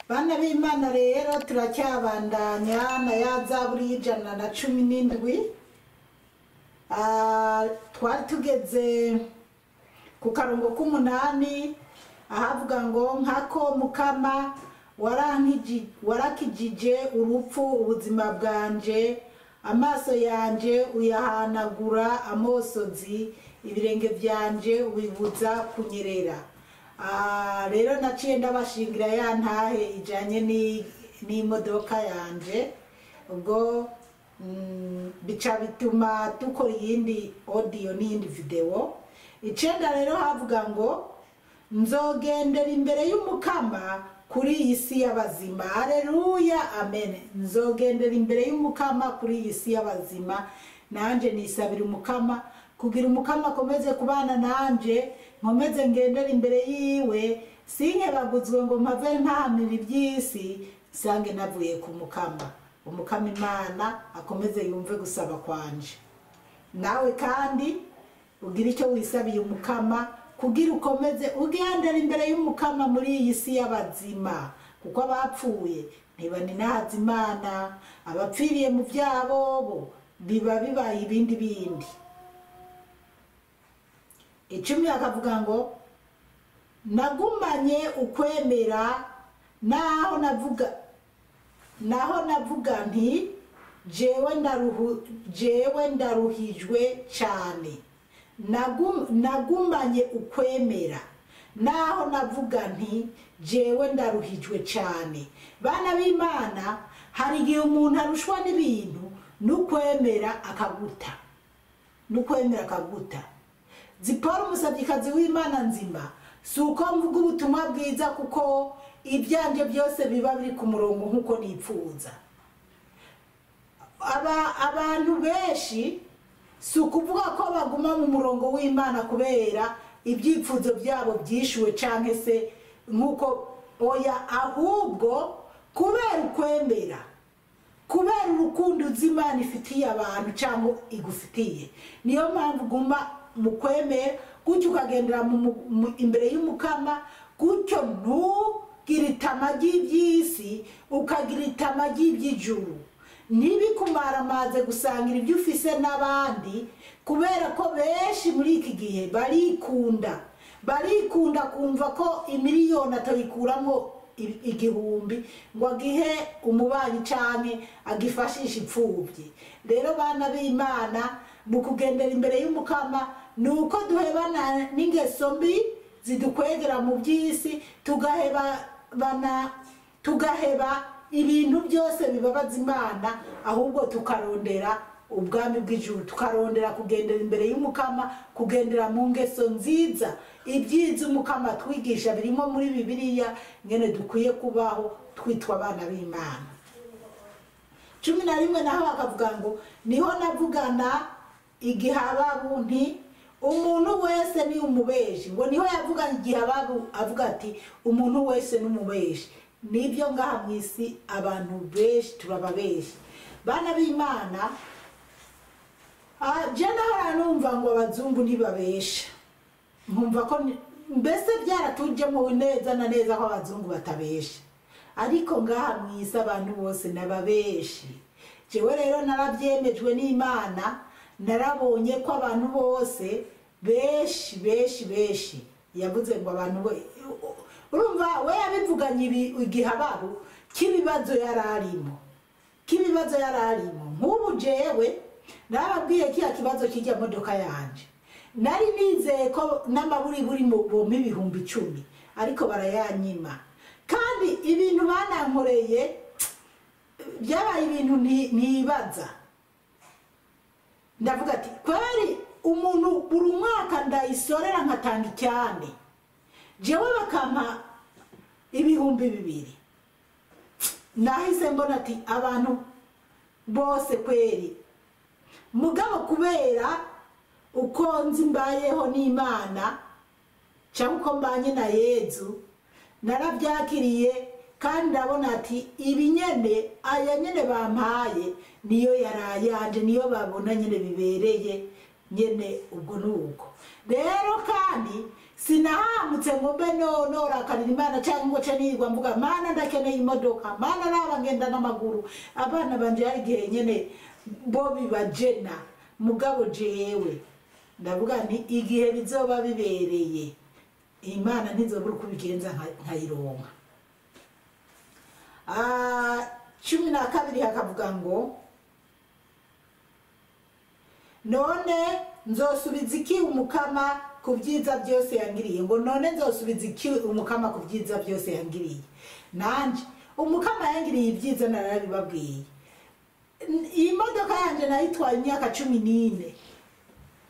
Bana b'Imana rero turacyabandanya na ya zaburi y'117. Twari tugeze ku karongo k'umunani ahavuga ngo nkako Mukama warakijije urupfu ubuzima bwanje, amaso yanje uyahanagura amosozi, ibirenge byanje ubibuza kunyerera. Rero naciye ndabashingira ya ntahe ijanye n'imodoka yanje, ubwo bica bituma dukora iyindi audio n'iyindi video. 9 rero havuga ngo nzogendera imbere y'Umukama kuri iyi si y'abazima. Haleluya, amen. Nzogendera imbere y'Umukama kuri iyi si y'abazima. Nanje nisabira Umukama kugira Umukama akomeze kubana nanje, nkomeze ngendera imbere yiwe, sinkebaguzwe ngo mpave ntahamira iby'isi, nsange navuye ku Mukama. Umukama Imana akomeze yumve gusaba kwanje. Nawe kandi ugira icyo wisabiye Umukama kugira ukomeze ugendera imbere y'Umukama muri iyi si y'abazima, kuko abapfuye ntibaninahaza Imana, abapfiriye mu byabo bo biba bibaye ibindi bindi. 10 akavuga ngo nagumanye ukwemera naho navuga nti jewe ndaruhijwe cyane. Nagumanye ukwemera naho navuga nti jewe ndaruhijwe cyane. Bana b'Imana, hari igihe umuntu arushwa n'ibintu n'ukwemera akaguta, n'ukwemera akaguta. Zipora umusabyikazi w'Imana nzima, si uko mvuga ubutumwa bwiza kuko ibyanje byose biba biri ku murongo nk'uko nipfuza. Abantu benshi si ukuvuga ko baguma mu murongo w'Imana kubera ibyifuzo byabo byishuwe canke se nk'uko oya, ahubwo kubera ukwemera, kubera urukundo Imana ifitiye abantu cyangwa igufitiye. Niyo mpamvu uguma mu kwemera gutyo ukagendera imbere y'Umukama, gutyo ntugire itama ry'iby'isi, ukagira itama ry'iby'ijuru. Ntibikumaramaze gusangira ibyo ufise n'abandi, kubera ko benshi muri iki gihe barikunda kumva ko imiliyoni atayikuramo 1000 ngo agihe umubanyi canke agifashisha imfubyi. Rero bana b'Imana, mu kugendera imbere y'Umukama ni uko duhebana n'ingeso mbi zidukwegera mu by'isi, tugaheba ibintu byose bibabaza Imana, ahubwo tukarondera ubwami bw'ijuru, tukarondera kugendera imbere y'Umukama, kugendera mu ngeso nziza. Ibyiza Umukama twigisha birimo muri Bibiliya ngene dukwiye kubaho twitwa abana b'Imana. 11 naho bakavuga ngo niho navugana igihababu nti umuntu wese ni umubeshi. Ngo niho yavugana igihababu avuga ati umuntu wese ni umubeshi. Nibyo ngaha mu isi abantu benshi turababeshi. Bana b'Imana, je nahora numva ngo abazungu ntibabesha, nkumva ko mbese byaratujemo neza na neza ko abazungu batabesha, ariko ngaha mu isi abantu bose nababeshi. Jewe rero narabyemejwe n'Imana, narabonye ko abantu bose benshi benshi benshi yavuze ngo abantu urumva we yabivuganye igihababu k'ibibazo yararimo, k'ibibazo yararimo. Nk'ubu jewe narababwiye kiya kibazo kijya modoka yanje, nari nizeye ko n'amaburiburi bompa 10,000, ariko barayanyima. Kandi ibintu banankoreye byabaye ibintu ntibaza. Ndavuga ati kweri umuntu buri mwaka ndayisorera nkatanga icyane, jewe bakampa 2000. Nahise mbona ati abantu bose kweri. Mugabo kubera uko nzi mbayeho n'Imana cyangwa uko mbanye na Yezu, narabyakiriye kandi ndabona ati ibi nyene aya nyene bampaye niyo yarayanje, niyo babona nyene bibereye nyene. Ubwo nuko rero kandi Sinahamutse ngo mbe no norakarira Imana cyangwa ngo ce nirirwa mvuga Mana ndakeneye imodoka, Mana naba ngenda n'amaguru. Abana banje hari igihe nyene bo bibajena, mugabo jewe ndavuga nti igihe bizoba bibereye Imana ntizobura uko ibigenza nkayironka. 12 hakavuga ngo none nzosubiza iki Umukama ku byiza byose yangiriye? Ngo none nzosubiza iki Umukama ku byiza byose yangiriye? Nanje Umukama yangiriye ibyiza narabibabwiye. Iyi modoka yanje nayitwaye imyaka 14,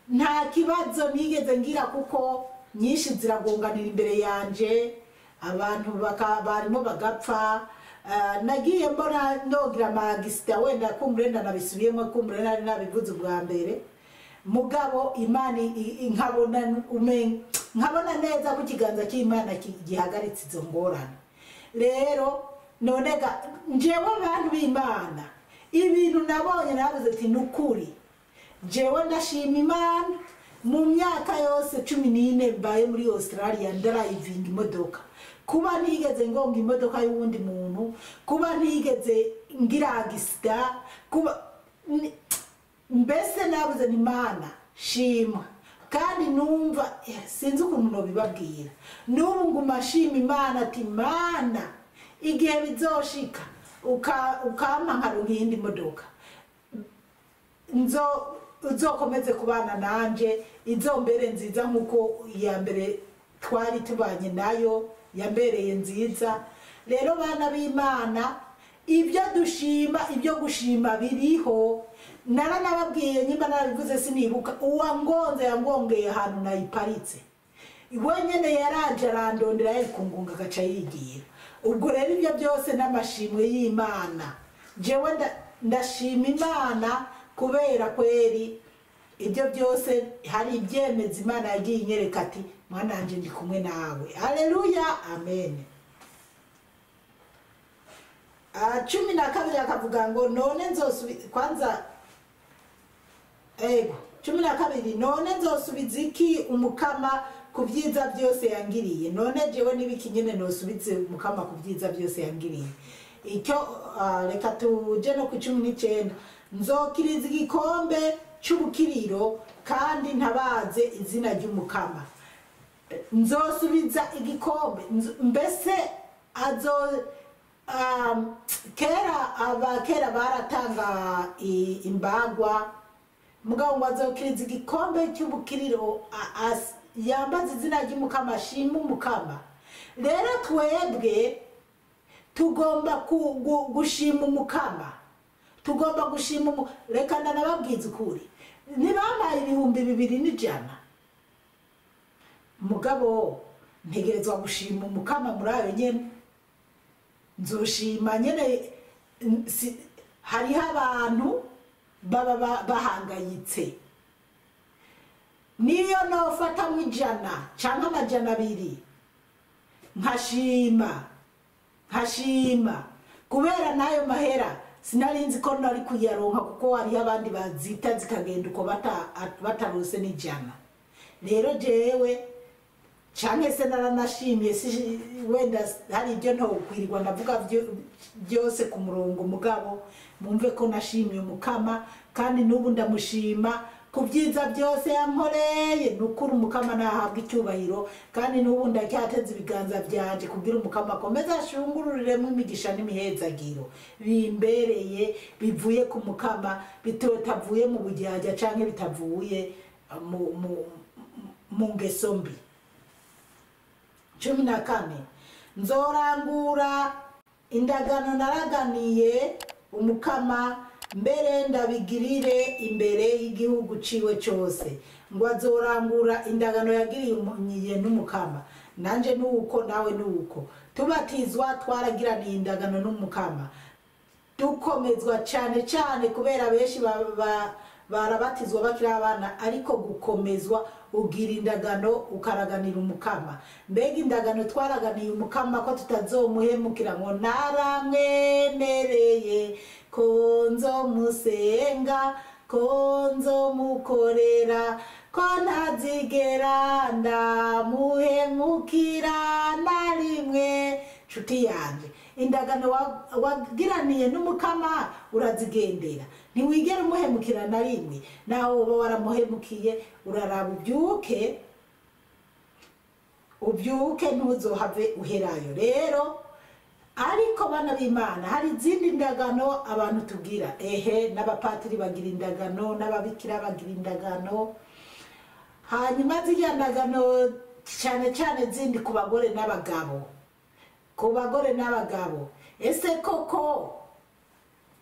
nta kibazo nigeze ngira kuko nyinshi ziragonganira imbere yanje, abantu barimo bagapfa. Nagiye mbona nogira amagisita wenda kumbure ndanabisubiyemo, kumbure nari nabivuze ubwa mbere, mugabo Imana nkabona neza ko ikiganza cy'Imana gihagaritse izo ngorane. Rero none njewe abantu b'Imana ibintu nabonye navuze ati nukuri jewe ndashima Imana. Mu myaka yose 14 mbaye muri Australia ndarayivinga imodoka, kuba ntigeze ngonga imodoka y'uwundi muntu, kuba ntigeze ngira agisida, kuba mbese nabuze ni Imana shima. Kandi numva sinzi ukuntu nobibabwira, n'ubu nguma shima Imana ati Imana igihe bizoshika ukampa nkaronka iyindi modoka uzokomeze kubana nanje, izombere nziza nkuko iya mbere twari tubanye nayo yambereye nziza. Rero bana b'Imana ibyo dushima, ibyo gushima biriho. Naranababwiye nyimba narabivuze sinibuka, uwangonze yangongeye ahantu nayiparitse, wenyene yaraje arandondera yikungunga agaca yigira. Ubwo rero ibyo byose n'amashimwe y'Imana. Jewe ndashima Imana kubera kweri ibyo byose hari ibyemeza Imana yagiye inyereka ati mwana wanje ndi kumwe nawe. Haleluya, amen. 12 akavuga ngo none nzosubiza kwanza ego 12 none nzosubiza iki Umukama ku byiza byose yangiriye? None jewe nibiki nyene nosubize Umukama ku byiza byose yangiriye? Icyo reka tuje no ku 19 nzokiriza igikombe cy'ubukiriro kandi ntabaze izina ry'Umukama. Nzosubiza igikombe mbese azo kera abakera baratanga imbagwa, mugabo ngo azokiriza igikombe cy'ubukiriro yambaza izina ry'Umukama, ashima Umukama. Rero twebwe tugomba gushima Umukama, tugomba gushima. Reka ndanababwiza ukuri, ntibampaye 2100, mugabo ntegerezwa gushima Umukama muri ayo nyene. Nzoshima nyene. Hariho abantu baba bahangayitse, niyo nofata mu 100 cyangwa 200 nkashima kubera nayo mahera sinarinzi ko nari kuyaronka, kuko hariho abandi bazita zikagenda uko batarose n'ijana. Rero jewe canke se naranashimye, si wenda hari ibyo ntokwirirwa ndavuga byose ku murongo, mugabo mumve ko nashimye Umukama kandi n'ubu ndamushima ku byiza byose yankoreye. Nukuri Umukama nahabwa icyubahiro, kandi n'ubu ndacyateze ibiganza byanje kugira Umukama akomeze ashungururiremo imigisha n'imihezagiro bimbereye bivuye ku Mukama, bitavuye mu bujyajya canke bitavuye mu ngeso mbi. 14 nzorangura indagano naraganiye Umukama mbere ndabigirire imbere y'igihugu ciwe cyose. Ngo azorangura indagano yagiriye n'Umukama, nanje nuko nawe nuko. Tubatizwa twaragiraniye indagano n'Umukama, dukomezwa cyane cyane kubera benshi barabatizwa bakiri abana, ariko gukomezwa ugira indagano ukaraganira Umukama. Mbega indagano twaraganiye Umukama ko tutazomuhemukira, ngo naramwemereye ko nzomusenga, ko nzomukorera, Ko ntazigera ndamuhemukira na rimwe. Nshuti yanje, indagano wagiraniye n'Umukama urazigendera, ntiwigera umuhemukira na rimwe. Nawe uba waramuhemukiye, uraraba ubyuke, ubyuke, ntuzohave uherayo. Rero ariko bana b'Imana, hari izindi ndagano abantu tugira. Ehe, n'abapatiri bagira indagano, n'ababikira bagira indagano. Hanyuma ziriya ndagano cyane cyane zindi ku bagore n'abagabo, ku bagore n'abagabo. Ese koko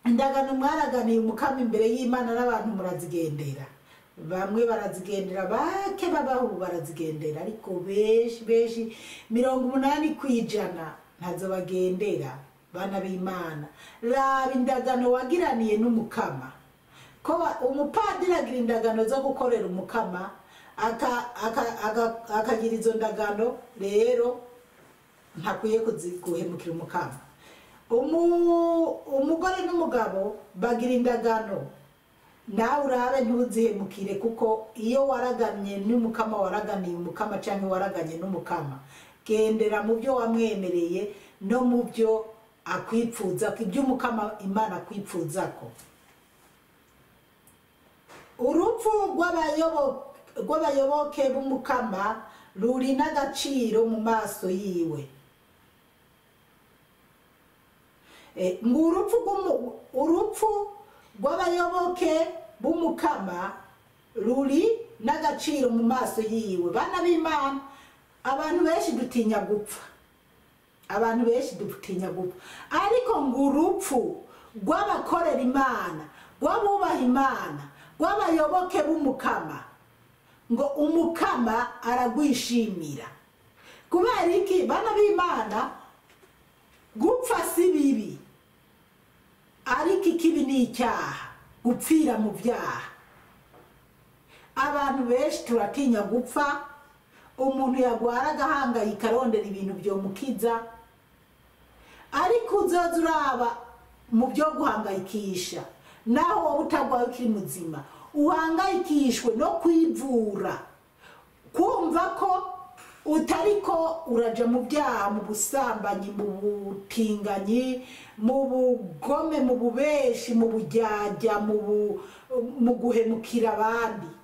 indagano mwaraganiye Umukama imbere y'Imana n'abantu murazigendera? Bamwe barazigendera, bake babaho ubu barazigendera, ariko benshi benshi, 80%, ntazo bagendera. Bana b'Imana, raba indagano wagiraniye n'Umukama. Ko umupadiri agira indagano zo gukorera Umukama, akagira izo ndagano, rero ntakwiye guhemukira Umukama. Umugore n'umugabo bagira indagano, nawe urabe ntuzihemukire, kuko iyo waraganye n'Umukama, waraganiye Umukama cyangwa waraganye n'Umukama, gendera mu byo wamwemereye no mu byo akwipfuza, ibyo Umukama Imana akwipfuza. Ko urupfu rw'abayoboke b'Umukama ruri n'agaciro mu maso yiwe. Ngo urupfu rw'abayoboke b'Umukama ruri n'agaciro mu maso yiwe. Bana b'Imana, abantu benshi dutinya gupfa, abantu benshi dutinya gupfa, ariko ngo urupfu rw'abakorera Imana, rw'abubaha Imana, rw'abayoboke b'Umukama, ngo Umukama aragwishimira. Kubera iki? Bana b'Imana, gupfa si bibi, ariko ikibi ni icyaha, gupfira mu byaha. Abantu benshi turatinya gupfa. Umuntu yagwara agahangayika, arondera ibintu byomukiza, ariko uzoza uraba mu byo guhangayikisha, naho wowe utagwaye ukiri muzima, uhangayikishwe no kwivura, kumva ko utariko uraja mu byaha, mu busambanyi, mu butinganyi, mu bugome, mu bubeshi, mu bujyajya, mu guhemukira abandi.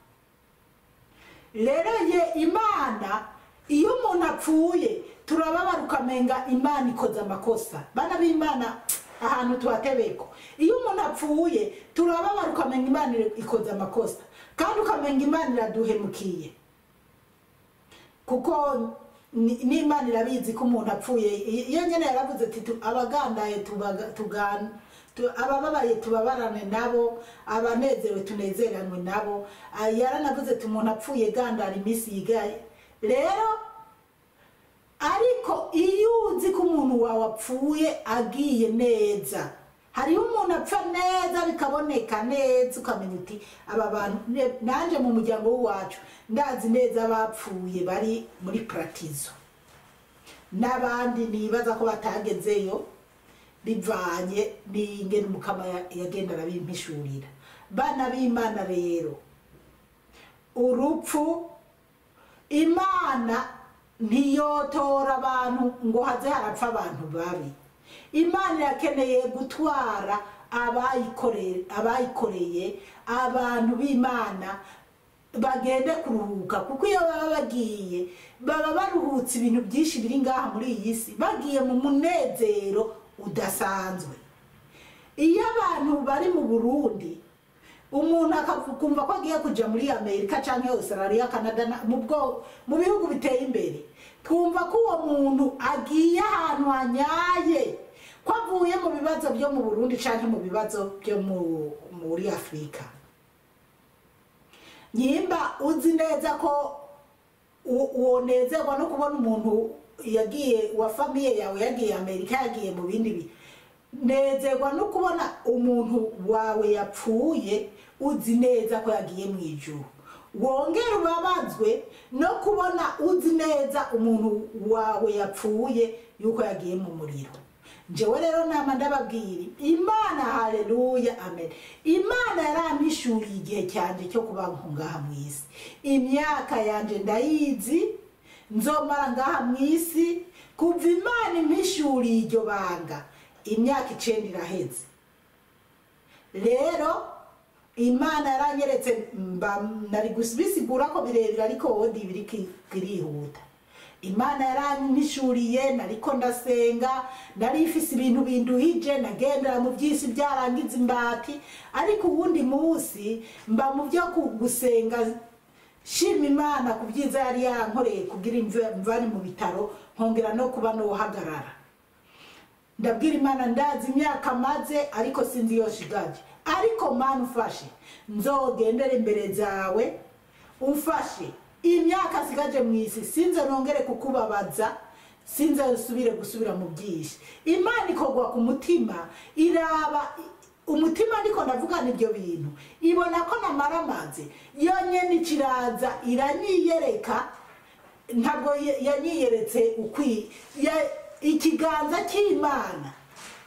Rero ye Imana, iyo umuntu apfuye turababara, ukamenga Imana ikoze amakosa. Bana b'Imana, ahantu tuhatebeko, iyo umuntu apfuye turababara, ukamenga Imana ikoze amakosa, kandi ukamenga Imana iraduhemukiye, kuko n'Imana irabizi ko umuntu apfuye. Iyo nyene yaravuze ati: "Abagandaye abababaye tubabarane nabo, abanezerewe tunezeranwe nabo." Yaranavuze ati: "Umuntu apfuye, gandara iminsi yigaye." Rero ariko iyo uzi ko umuntu wawe apfuye agiye neza, hariho umuntu apfa neza bikaboneka neza, ukamenya uti: "Aba bantu." Nanjye mu muryango w'iwacu ndazi neza bapfuye bari muri paradizo, n'abandi nibaza ko batagezeyo, bivanye n'ingene Umukama yagenda arabimpishurira. Bana b'Imana, rero urupfu, Imana ntiyotora abantu ngo haze harapfa abantu babi. Imana irakeneye gutwara abayikoreye, abantu b'Imana bagende kuruhuka, kuko iyo baba bagiye baba baruhutse ibintu byinshi biri ngaha muri iyi si, bagiye mu munezero udasanzwe. Iyo abantu bari mu Burundi, umuntu akakumva ko agiye kuja muri Amerika canke Australia, Canada, mu bihugu biteye imbere, twumva ko uwo muntu agiye ahantu hanyaye, ko avuye mu bibazo byo mu Burundi canke mu bibazo byo muri Afurika. Nyimba uzi neza ko wonezerwa no kubona umuntu yagiye wa famille yawe yagiye Amerika, yagiye mu bindi nezerwa no kubona umuntu wawe yapfuye uzi neza ko yagiye mu ijuru, wongera ubabazwe no kubona uzi neza umuntu wawe yapfuye yuko yagiye mu muriro. Njyewe rero nama ndababwira Imana, haleluya, amen. Imana yarampishuriye igihe cyanjye cyo kuba ngaha mu isi. Imyaka yanjye ndayizi nzomara ngaha mu isi. Kuva Imana impishuriye iryo banga, imyaka 9 iraheze. Rero Imana yaranyeretse, nari gubisigura ko birebire ariko wowe biri kirihuta. Imana yarampishuriye, nariko ndasenga, nari ifise ibintu binduhije, nagendera mu by'isi byarangiza imbati. Ariko uwundi munsi mba mu byo gusenga, shima Imana ku byiza yari yarankoreye kugira imvane mu bitaro, nkongera no kuba n'uhagarara. Ndabwira Imana, ndazi imyaka maze ariko sinzi iyo shigaje, ariko Mana umfashe nzogendere imbere zawe, umfashe imyaka sigaje mu isi sinze nongere kukubabaza, sinze nsubire gusubira mu byinshi. Imana ikogwa ku mutima, iraba umutima ndiko ndavugana ibyo bintu, ibona ko namaramaze yonyene, ikiraza iranyiyereka. Ntabwo yanyiyeretse ukwi ikiganza cy'Imana,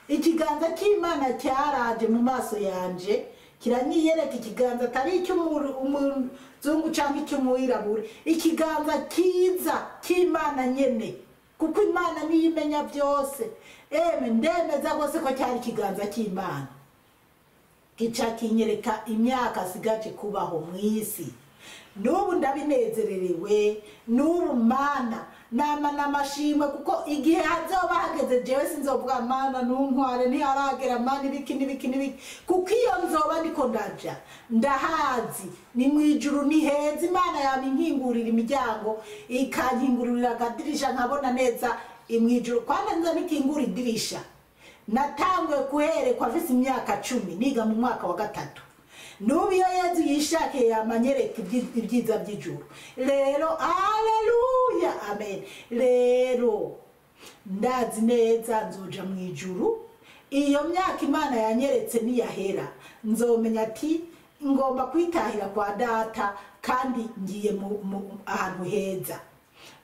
ikiganza cy'Imana cyaraje mu maso yanje kiranyiyereka. Ikiganza atari icy'umuzungu cyangwa icy'umwirabura, ikiganza cyiza cy'Imana nyene, kuko Imana niyo imenya byose. Eme ndemeza rwose ko cyari ikiganza cy'Imana gica kinyereka imyaka sigaje kubaho mu isi. N'ubu ndabinezererewe, n'ubu Mana nama n'amashimwe, kuko igihe hazoba hageze jewe sinzovuga Mana ntuntware ntiharagera, Mana ibiki n'ibiki n'ibiki, kuko iyo nzoba ndiko ndaja ndahazi ni mu ijuru, ni heza. Imana yama inkingurira imiryango, ikankingurira akadirisha nkabona neza mu ijuru. Kwanza nza nikingura idirisha, natanguye kuherekwa mfise imyaka 10 niga mu mwaka wa 3. N'ubu iyo Yezu yishakiye yamanyereka ibyiza by'ijuru. Rero haleluya, amen. Rero ndazi neza nzoja mu ijuru. Iyo myaka Imana yanyeretse niyahera, nzomenya ati ngomba kwitahira kwa data kandi ngiye ahantu heza.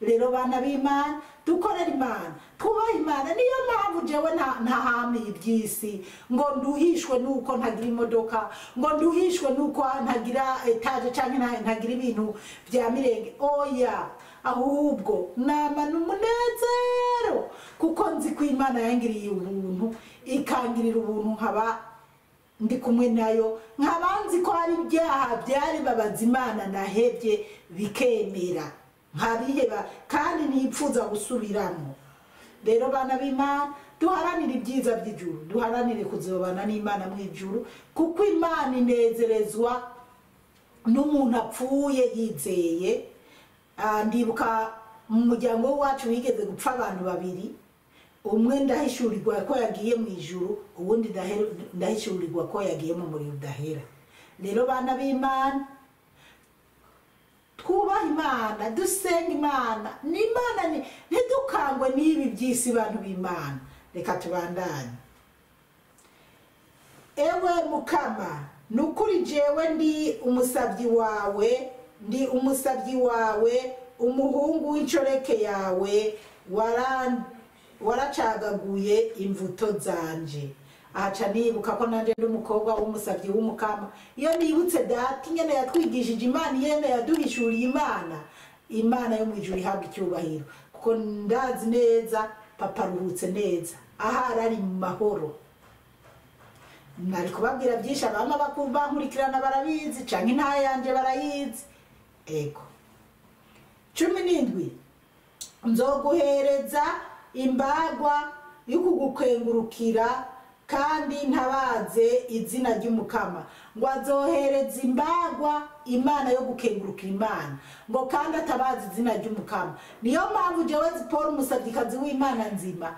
Rero bana b'Imana, dukorera Imana, twubahe Imana. Niyo mpamvu jewe ntahamiye iby'isi, ngo nduhishwe nuko ntagira imodoka, ngo nduhishwe nuko ntagira etaje cyangwa ntagira ibintu bya mirenge. Oya, ahubwo nama n'umunezero, kuko nzi ko Imana yangiriye ubuntu, ikangirira ubuntu nkaba ndi kumwe nayo, nkaba nzi ko hari ibyaha byari babaza Imana nahebye bikemera nkabiheba, kandi ntipfuza gusubiramo. Rero bana b'Imana, duharanire ibyiza by'ijuru, duharanire kuzobana n'Imana mu ijuru, kuko Imana inezerezwa n'umuntu apfuye yizeye. Ndibuka mu muryango wacu wigeze gupfa abantu babiri, umwe ndahishurirwa ko yagiye mu ijuru, uwundi ndahishurirwa ko yagiye mu muriro udahera. Rero bana b'Imana, twubahe Imana, dusenga Imana, n'Imana ntidukangwe n'ibi by'isi. Bantu b'Imana, reka tubandanye. Ewe Mukama, nukuri jewe ndi umusabyi wawe, ndi umusabyi wawe, umuhungu w'inshoreke yawe, waracagaguye imvuto zanje. Aca nibuka ko nanje ndi umukobwa w'umusabyi w'Umukama. Iyo nibutse data ingene yatwigishije Imana, ingene yaduhishuriye Imana, Imana yo mu ijuru ihabwa icyubahiro, kuko ndazi neza papa aruhutse neza, ahari ari mu mahoro. Nari kubabwira byinshi, abama bankurikirana barabizi, canke intaha yanje barayizi. Ego 17, nzoguhereza imbagwa y'ukugukengurukira kandi ntabaze izina ry'Umukama. Ngo azohereza imbagwa Imana yo gukengurukira Imana, ngo kandi atabaze izina ry'Umukama. Niyo mpamvu jewe Paul umusabyikazi w'Imana nzima,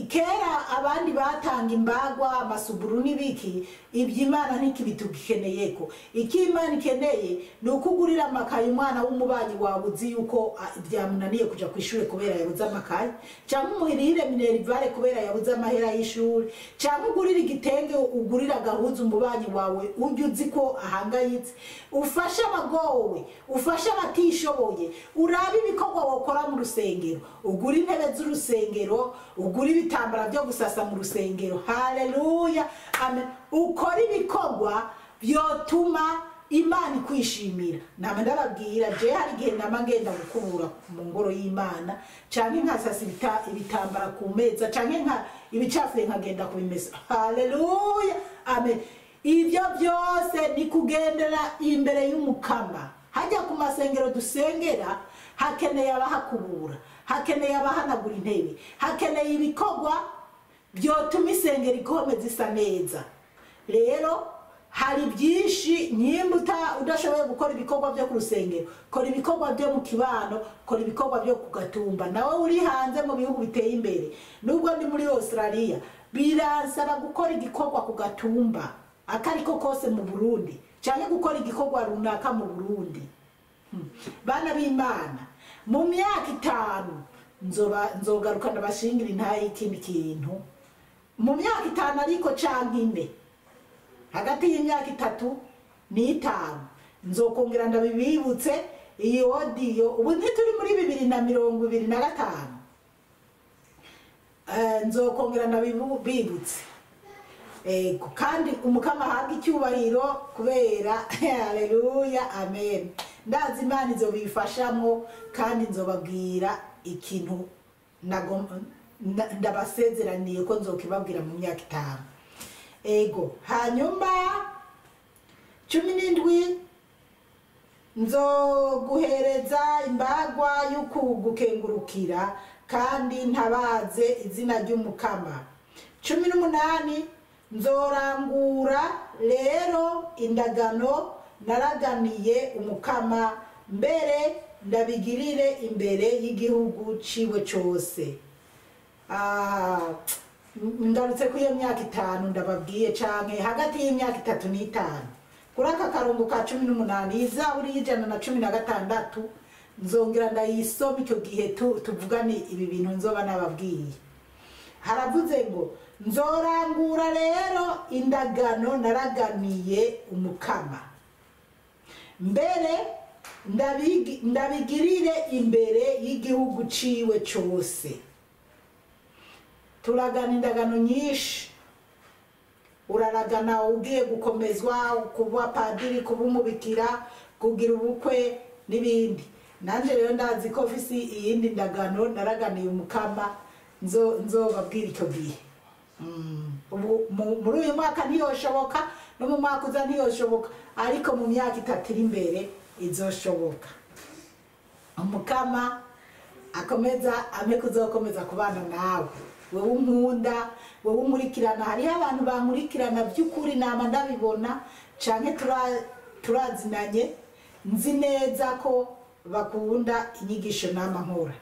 kera abandi batanga imbagwa amasuburu n'ibiki, iby'Imana ntikibitukeneyeko. Icyo Imana ikeneye ni uko ugurira amakaye umwana w'umubanyi wawe uzi yuko byamunaniye kuja ku ishuri kubera yabuze amakaye, cyangwa umuhirire minerivare kubera yabuze amahera y'ishuri, cyangwa ugurire igitenge, ugurire agahuza umubanyi wawe ujye uzi ko ahangayitse. Ufashe abagowe, ufashe abatishoboye, urabe ibikorwa wakora mu rusengero, ugure intebe z'urusengero, Ugure ibitambara byo gusasa mu rusengero. Haleluya, amen. Ukora ibikorwa byotuma Imana ikwishimira. Nama ndababwira, je hari igihe nama ngenda gukubura mu ngoro y'Imana, canke nkasasa ibitambara ku meza, canke nka ibicafuye nkagenda kubimesa. Haleluya, amen. Ibyo byose ni kugendera imbere y'Umukama. Hajya ku masengero dusengera hakeneye abahakubura, hakeneye abahanagura intebe, hakeneye ibikorwa byotuma isengero ikomeza isa neza. Rero hari byinshi, nyimba udashoboye gukora ibikorwa byo ku rusengero, kora ibikorwa byo mu kibano, kora ibikorwa byo ku gatumba. Nawe uri hanze mu bihugu biteye imbere, nubwo ndi muri Australia, biransaba gukora igikorwa ku gatumba akariko kose mu Burundi, canke gukora igikorwa runaka mu Burundi. Bana b'Imana, mu myaka 5 nzogaruka ndabashingira intaye y'ikindi kintu. Mu myaka 5 ariko canke 4, hagati y'imyaka 3 n'5 nzokongera ndabibibutse iyi audio. Ubu ntituri muri 2025, nzokongera ndabibibutse. Ego, kandi Umukama ahabwe icyubahiro kubera haleluya, amen. Ndazi Imana izobifashamwo, kandi nzobabwira ikintu ndabasezeraniye ko nzokibabwira mu myaka 5. Ego, hanyuma 17, nzoguhereza imbagwa y'ukugukengurukira, kandi ntabaze izina ry'Umukama. 18, nzorangura rero indagano naraganiye Umukama, mbere ndabigirire imbere y'igihugu ciwe cose. Ngarutse kuri iyo myaka 5 ndababwiye, canke hagati y'imyaka 3 n'5, kuri aka karongo ka 18, izaburi y'116 nzongera ndayisoma icyo gihe tuvugane ibi bintu nzoba nababwiye. Haravuze ngo nzorangura rero indagano naraganiye Umukama, mbere ndabigirire imbere y'igihugu ciwe cose. Turagana indagano nyinshi. Uraragana ugiye gukomezwa, kuba padiri, kuba umubikira, kugira ubukwe n'ibindi. Nanje rero ndazi ko mfise iyindi ndagano naraganiye Umukama, nzobabwira icyo gihe. Ubu muri uyu mwaka ntiyoshoboka, no mu mwaka uza ntiyoshoboka, ariko mu myaka 3 iri imbere izoshoboka. Umukama akomeza ampe kuzokomeza kubana nawe, wewe unkunda, wewe unkurikirana. Hariho abantu bankurikirana by'ukuri, nama ndabibona, canke turazinanye, nzi neza ko bakunda inyigisho nama nkora.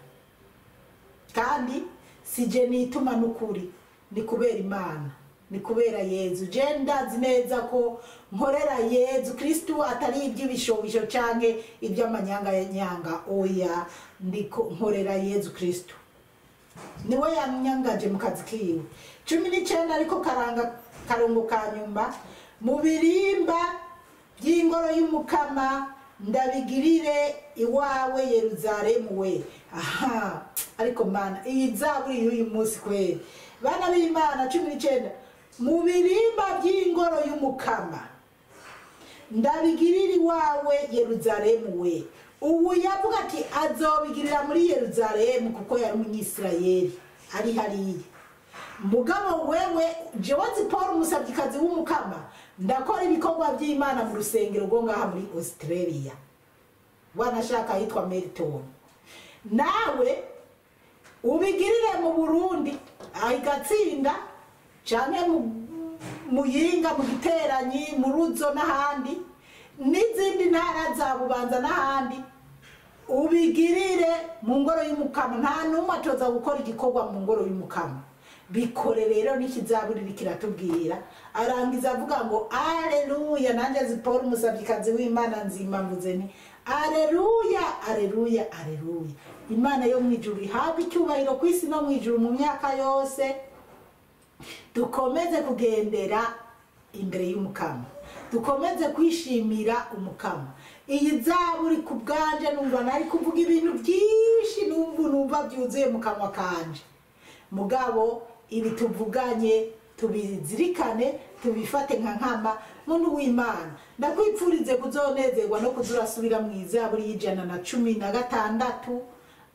Kandi sije nituma n'ukuri, ni kubera Imana, ni kubera Yezu. Je ndazi neza ko nkorera Yezu Kristu, atari iby'ibishobisho canke iby'amanyanga ya nyanga. Oya, ndiko nkorera Yezu Kristu, niwe yanyangaje mu kazi kiwe. 19, ariko karanga karongo ka nyuma, mu birimba by'ingoro y'Umukama ndabigirire iwawe Yeruzalemu we. Aha, ariko Mana, iyi zaburi y'uyu munsi kweri. Bana b'Imana, 19, mu birimba by'ingoro y'Umukama ndabigirire iwawe Yeruzalemu we. Ubu yavuga ati azobigirira muri Yeruzalemu kuko yari umunyisirayeli ari hariya. Mugabo wewe, jewe Paul umusabyikazi w'Umukama, ndakora ibikorwa by'Imana mu rusengero rwo ngaha muri Australia, wanashaka hitwa Melton. Nawe ubigirire mu Burundi ayigatsinda, canke mu Muyinga, mu Giteranyi, mu Ruzo n'ahandi, n'izindi ntara za Bubanza n'ahandi, ubigirire mu ngoro y'Umukama. Nta n'umwe atoza gukora igikorwa mu ngoro y'Umukama. Bikore rero, n'ikizaburi kiratubwira. Arangiza avuga ngo aleluya. Nanjye Zipora umusabyikazi w'Imana nzima mvuze nti aleluya, aleluya, aleluya. Imana yo mu ijuru ihabwe icyubahiro ku isi no mu ijuru mu myaka yose. Dukomeze kugendera imbere y'Umukama, dukomeze kwishimira Umukama. Iyi zaburi ku bwanje numva nari kuvuga ibintu byinshi, numva byuzuye mu kanwa kanje. Mugabo ibi tuvuganye tubizirikane, tubifate nka nkama. Muntu w'Imana, ndakwipfurize kuzonezerwa no kuzurasubira mu Izaburi y'116.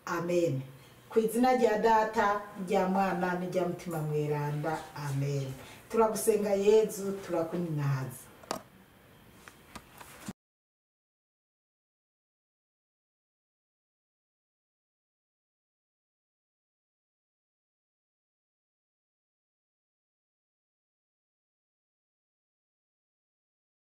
Amen. Ku izina rya Data, rya Mwana n'irya Mutima Mweranda, amen. Turagusenga Yezu, turakuninahaza.